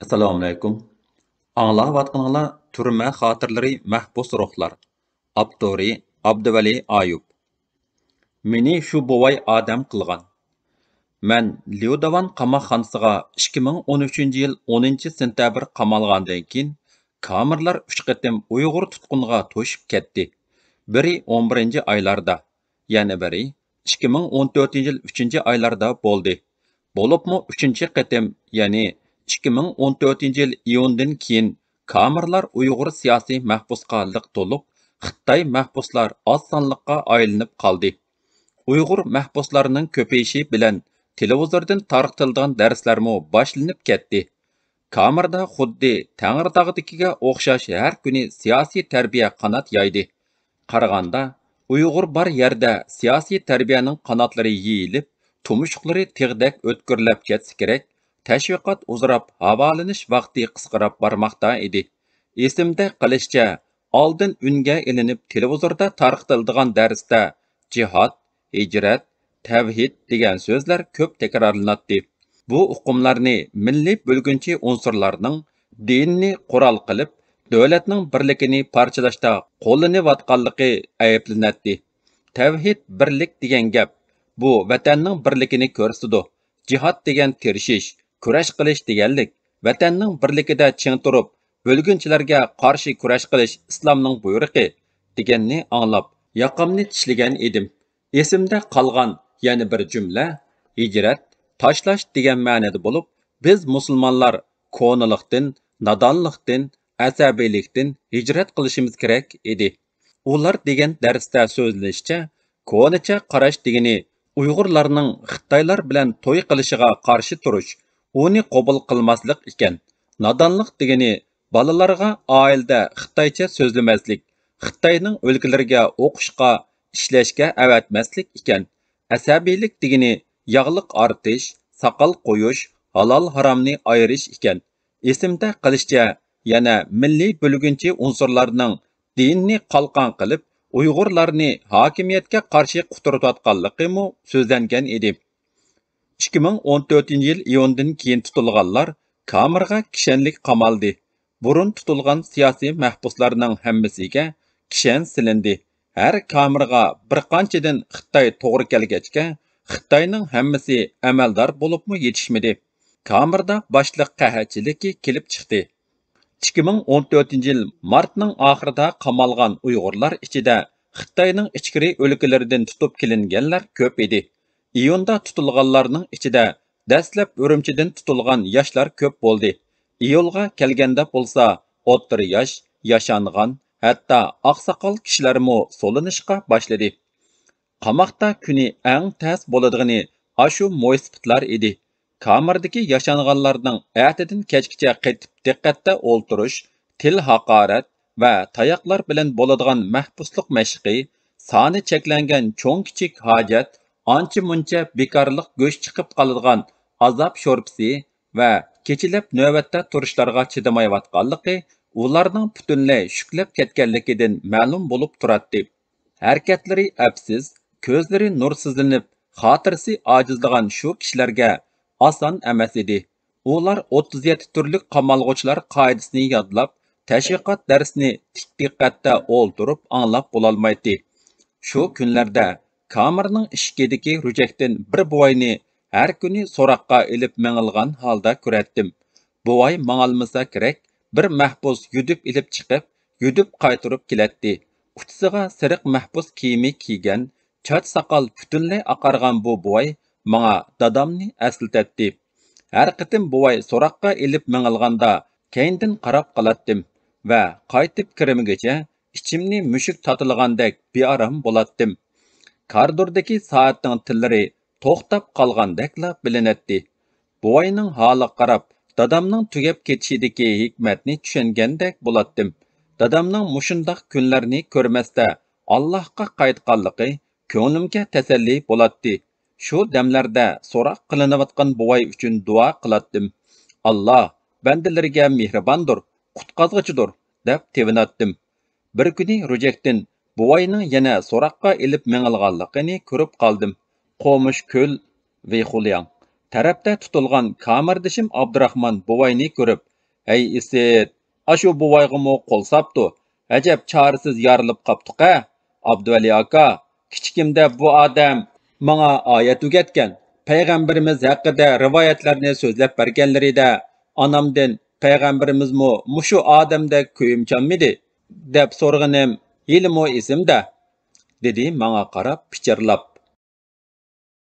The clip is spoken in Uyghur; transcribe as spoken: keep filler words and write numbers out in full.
ئەسسالامۇئەلەيكۇم. ئاڭلاۋاتقىنىڭلار تۈرمە خاتىرىلىرى، مەھبۇس روھلار. ئاپتورى ئابدۇۋەلى ئايۇپ. مېنى شۇ بوۋاي ئادەم قىلغان. مەن ليۇداۋان قاماقخانىسىغا ئىككى مىڭ ئون ئۈچىنچى يىل ئونىنچى سېنتەبىر قامالغاندىن كېيىن، كامېرلار ئۈچ قېتىم ئۇيغۇر تۇتقۇنغا توشۇپ كەتتى. بىرى ئون بىرىنچى ئايلاردا، يەنە بىرى ئىككى مىڭ ئون تۆتىنچى يىل ئۈچىنچى ئايلاردا بولدى. بولۇپمۇ ئۈچىنچى قېتىم، يەنى ئىككى مىڭ ئون تۆتىنچى يىل ئىيۇندىن كېيىن، كامېرلار ئۇيغۇر سىياسىي مەھبۇسقا لىق تولۇپ، خىتاي مەھبۇسلار ئاز سانلىققا ئايلىنىپ قالدى. ئۇيغۇر مەھبۇسلارنىڭ كۆپىيىشى بىلەن تېلېۋىزوردىن تارقىتىلىدىغان دەرسلەرمۇ باشلىنىپ كەتتى. كامېردا خۇددى تەڭرىتاغدىكىگە ئوخشاش ھەر كۈنى سىياسىي تەربىيە قانات يايدى. قارىغاندا، ئۇيغۇر بار يەردە سىياسىي تەربىيەنىڭ قاناتلىرى يېيىلىپ، تۇمشۇقلىرى تىغدەك ئۆتكۈرلەپ كەتسە كېرەك، تەشۋىقات ئۇزىراپ، ھاۋالىنىش ۋاقتى قىسقىراپ بارماقتا ئىدى. ئېسىمدە قېلىشىچە، ئالدىن ئۈنگە ئېلىنىپ تېلېۋىزوردا تارقىتىلىدىغان دەرستە جىھاد، ھىجرەت، تەۋھىد دېگەن سۆزلەر كۆپ تەكرارلىناتتى. بۇ ئۇقۇملارنى مىللىي بۆلگۈنچى ئۇنسۇرلارنىڭ دىننى قورال قىلىپ، دۆلەتنىڭ بىرلىكىنى پارچىلاشتا قوللىنىۋاتقانلىقى ئەيىبلىنەتتى. تەۋھىد، بىرلىك دېگەن گەپ، بۇ ۋەتەننىڭ بىرلىكىنى كۆرسىتىدۇ. جىھاد دېگەن تىرىشىش، كۈرەش قىلىش دېگەنلىك، ۋەتەننىڭ بىرلىكىدە چىڭ تۇرۇپ، بۆلگۈنچىلەرگە قارشى كۈرەش قىلىش ئىسلامنىڭ بۇيرۇقى، دېگەننى ئاڭلاپ، ياقامنى چىشلىگەن ئىدىم. ئېسىمدە قالغان يەنە بىر جۈملە، ھىجرەت، تاشلاش دېگەن مەنىدە بولۇپ، بىز مۇسۇلمانلار كونىلىقتىن، نادانلىقتىن، ئەسەبىيلىكتىن ھىجرەت قىلىشىمىز كېرەك ئىدى. ئۇلار دېگەن دەرستە سۆزلىنىشىچە، كونىچە قاراش دېگىنى ئۇيغۇرلارنىڭ خىتايلار بىلەن توي قىلىشىغا قارشى تۇرۇش، ئۇنى قوبۇل قىلماسلىق ئىكەن. نادانلىق دېگىنى بالىلارغا ئائىلىدە خىتايچە سۆزلىمەسلىك، خىتاينىڭ ئۆلكىلىرىگە ئوقۇشقا، ئىشلەشكە ئەۋەتمەسلىك ئىكەن. ئەسەبىيلىك دېگىنى ياغلىق ئارتىش، ساقال قويۇش، ھالال-ھارامنى ئايرىش ئىكەن. ئېسىمدە قېلىشىچە، يەنە مىللىي بۆلگۈنچى ئۇنسۇرلارنىڭ دىننى قالقان قىلىپ، ئۇيغۇرلارنى ھاكىمىيەتكە قارشى قۇترىتىۋاتقانلىقىمۇ سۆزلەنگەن ئىدى. ئىككى مىڭ ئون تۆتىنچى يىل ئىيۇندىن كېيىن تۇتۇلغانلار كامېرغا كىشەنلىك قامالدى. بۇرۇن تۇتۇلغان سىياسىي مەھبۇسلارنىڭ ھەممىسىگە كىشەن سېلىندى. ھەر كامېرغا بىر قانچىدىن خىتاي توغرا كەلگەچكە، خىتاينىڭ ھەممىسى ئەمەلدار بولۇپمۇ يېتىشمىدى. كامېردا باشلىق قەھەتچىلىكى كېلىپ چىقتى. ئىككى مىڭ ئون تۆتىنچى يىل مارتنىڭ ئاخىرىدا قامالغان ئۇيغۇرلار ئىچىدە خىتاينىڭ ئىچكىرى ئۆلكىلىرىدىن تۇتۇپ كېلىنگەنلەر كۆپ ئىدى. ئىيۇندا تۇتۇلغانلارنىڭ ئىچىدە دەسلەپ ئۈرۈمچىدىن تۇتۇلغان ياشلار كۆپ بولدى. ئىيۇلغا كەلگەندە بولسا، ئوتتۇرا ياش، ياشانغان، ھەتتا ئاقساقال كىشىلەرمۇ سولىنىشقا باشلىدى. قاماقتا كۈنى ئەڭ تەس بولىدىغىنى ئاشۇ مويسىپىتلار ئىدى. كامېردىكى ياشانغانلارنىڭ ئەتىدىن كەچكىچە قېتىپ دىققەتتە ئولتۇرۇش، تىل ھاقارەت ۋە تاياقلار بىلەن بولىدىغان مەھبۇسلۇق مەشقى، سانى چەكلەنگەن چوڭ-كىچىك ھاجەت، ئانچە-مۇنچە بىكارلىق گۆش چىقىپ قالىدىغان ئازاب شورپىسى ۋە كېچىلەپ نۆۋەتتە تۇرۇشلارغا چىدىمايۋاتقانلىقى ئۇلارنىڭ پۈتۈنلەي شۈكلەپ كەتكەنلىكىدىن مەلۇم بولۇپ تۇراتتى. ھەرىكەتلىرى ئەپسىز، كۆزلىرى نۇرسىزلىنىپ، خاتىرىسى ئاجىزلىغان شۇ كىشىلەرگە ئاسان ئەمەس ئىدى. ئۇلار ئوتتۇز يەتتە تۈرلۈك قامالغۇچىلار قائىدىسىنى يادلاپ، تەشۋىقات دەرسىنى تىك دىققەتتە ئولتۇرۇپ ئاڭلاپ بولالمايتتى. شۇ كۈنلەردە كامېرنىڭ ئىشىكىدىكى رۈجەكتىن بىر بوۋاينى ھەر كۈنى سوراققا ئېلىپ مېڭىلغان ھالدا كۆرەتتىم. بوۋاي ماڭالمىسا كېرەك، بىر مەھبۇس يۈدۈپ ئېلىپ چىقىپ، يۈدۈپ قايتۇرۇپ كېلەتتى. ئۇچىسىغا سېرىق مەھبۇس كىيىمى كىيگەن، چاچ-ساقال پۈتۈنلەي ئاقارغان بۇ بوۋاي ماڭا دادامنى ئەسلىتەتتى. ھەر قېتىم بوۋاي سوراققا ئېلىپ مېڭىلغاندا، كەينىدىن قاراپ قالاتتىم ۋە قايتىپ كىرمىگۈچە ئىچىمنى مۈشۈك تاتىلىغاندەك بىئارام بولاتتىم. كارىدوردىكى سائەتنىڭ تىللىرى توختاپ قالغاندەكلا بىلىنەتتى. بوۋاينىڭ ھالىغا قاراپ، دادامنىڭ تۈگەپ كېتىشىدىكى ھېكمەتنى چۈشەنگەندەك بولاتتىم. دادامنىڭ مۇشۇنداق كۈنلەرنى كۆرمەستە، ئاللاھقا قايتقانلىقى كۆڭلۈمگە تەسەللى بولاتتى. شۇ دەملەردە سوراق قىلىنىۋاتقان بوۋاي ئۈچۈن دۇئا قىلاتتىم. «ئاللا بەندىلىرىگە مېھرىباندۇر، قۇتقازغۇچىدۇر» دەپ تېۋىناتتىم. بىر كۈنى رۇجەكتىن بوۋاينىڭ يەنە سوراققا ئېلىپ مېڭىلغانلىقىنى كۆرۈپ قالدىم. قومۇش كۆل، ۋېيخۇلياڭ. تەرەپتە تۇتۇلغان كامېردىشىم ئابدۇراخمان بوۋاينى كۆرۈپ، ھەي ئىسىت، ئاشۇ بوۋايغىمۇ قول ساپتۇ، ئەجەب چارىسىز يارىلىپ قاپتۇق-ھە. ئابدۇۋەلى ئاكا، كىچىكىمدە بۇ ئادەم ماڭا ئايەت ئۆگەتكەن، پەيغەمبىرىمىز ھەققىدە رىۋايەتلەرنى سۆزلەپ بەرگەنلىرىدە، ئانامدىن پەيغەمبىرىمىزمۇ مۇشۇ ئادەمدەك كۆيۈمچانمىدى دەپ سورىغىنىم ھېلىمۇ ئېسىمدە، دېدى ماڭا قاراپ پىچىرلاپ.